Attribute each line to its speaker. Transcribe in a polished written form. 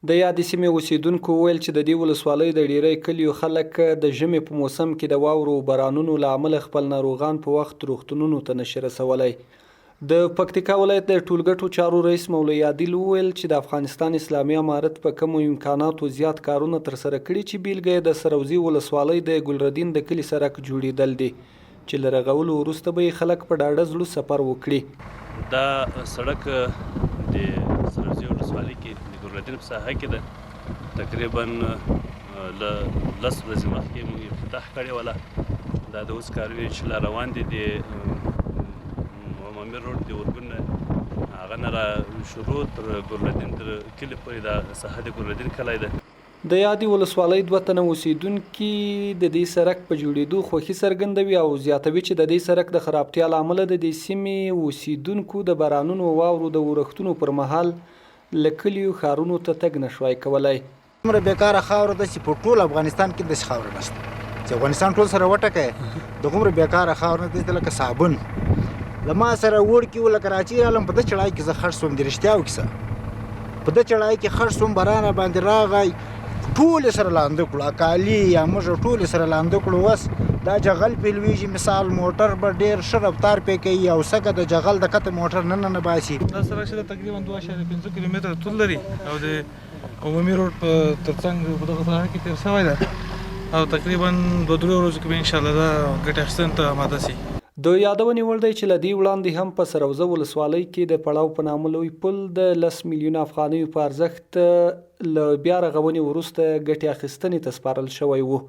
Speaker 1: د یادې سیمې اوسېدونکو وویل چې د دې ولسوالۍ د ډېری کلیو خلک د ژمي په موسم کې د واورو او بارانونو له امله خپل ناروغان په وخت روغتونونو ته نه شي رسولی. د پکتیکا ولایت د ټولګټو چارو رئیس مولوي عادل وویل چې د افغانستان اسلامي امارت په کمو امکاناتو زیات کارونه ترسره کړي چې بیلګه یې د سروزي ولسوالۍ د ګلردین د کلي سرک جوړېدل دي چې له رغولو وروسته به یې خلک په ډاډه زړه سفر وکړي.
Speaker 2: دا سړک د سروزي ولسوالۍ کې د ګلردین په ساحه کې ده، تقریبا له 10 ورځې مخکې موږ افتتاح کړې وله. دا د اوس کارونه چې لا روان دي، د عمومي روډ د اورګون هغه نه را شروع تر ګورلدین تر کلي پورې، دا ساحه د ګورلدین کلی ده.
Speaker 1: د یادې ولسوالۍ دوه تنه اوسېدونکي د دې سرک په جوړېدو خوښي څرګندوي او زیاتوي چې د دې سرک د خرابتیا له امله د دې سیمې اوسېدونکو د بارانونو او واورو د اورښتونو پر مهال له کلیو ښارونو ته تګ نه شوای کولای.
Speaker 3: دومره بیکاره خاوره ده چې په ټول افغانستان کې داسې خاوره نشته چې افغانستان ټول سره وټکه دغومره بیکاره خاوره نه ده، لکه صابون له ما سره وړکي و، له کراچۍ رالم، په ده چړای کې زه خړ سوم، د رښتیا کیسه، په ده چړای کې خړ سوم، باران را باندې راغی، ټول سره لاندې کړو، اکالي یا موږ ټول سره لاندې کړو. وس دا جغل پې لویږي، مثال موټر به ډېر ښه رفتار پې کوي او سګه د جغل د کته موټر نه باسي.
Speaker 4: دا سړک چې تقریبا 2.5 کیلومتره طول لري او د عمومي روډ په ترڅنګ په دغه ساحه کې تېر شوی دی او تقریبا 2-3 ورځو کې به انشاءالله دا ګټې اخیستنې ته آماده شي.
Speaker 1: د یادونې وړ دی چې له دې وړاندې هم په سروزه ولسوالۍ کې د پړاو په نامه لوی پل د 10 میلیونه افغانیو په ارزښت له بیا رغونې وروسته ګټې اخیستنې ته سپارل شوی و.